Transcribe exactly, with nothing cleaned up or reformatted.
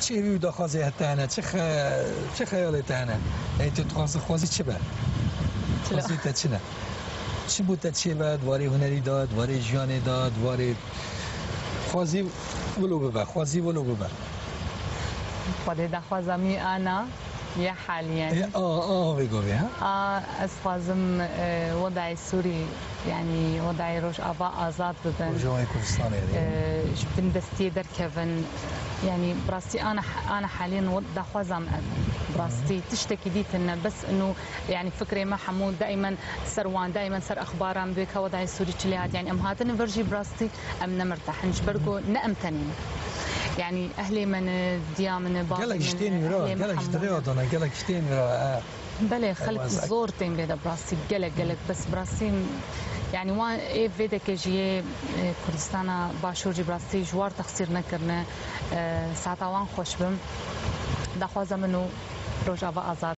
Çi hêvî û daxwazê te hene, çi xe-, çi xeyalê te hene? Ey tu dixwazî, xwazî çi be? Çila. Xwazî te çi ne? Çi bo te çê be, di warê hunerî de, di warê jiyanê de, di warê xwazî wilo bibe, xwazî wilo bibe. Xwedê daxwaza min ana ye haliyen. E, a, a, vê govê, ha? A, ez xwazim, e, wedayê Sûrî, yanî wedayê Rojava azad bibin. Rojavayê Kurdistanê, e, ji bindestiyê derkevin. Yanî bi rastî ana, ana haliyen we-, daxwaza min ev. Bi rastî tiştekî dî tune, bes ino, yanî fikrê me hemû daimen ser wan, daimen ser exbaran bê ka wedayê Sûrî çi lê hat. Yanî em hatine vir jî bi rastî em ne mirteh in, ji ber ku ne em tenê ne. Yanî ehlê me ne, diya min ne, bavê min ne, ehlê me hemû ne. Gelek ji tê wira, gelek ji tê wira, e. Belê, xelk zor tên vê de bi rastî, gelek, gelek, bes bi rastî, yanî wan ê vê deke jî yê, e, Kurdistana Başûr jî bi rastî ji war texsîr nekirine, e, saeta wan xweş bim. Daxwaza min û Rojava azad.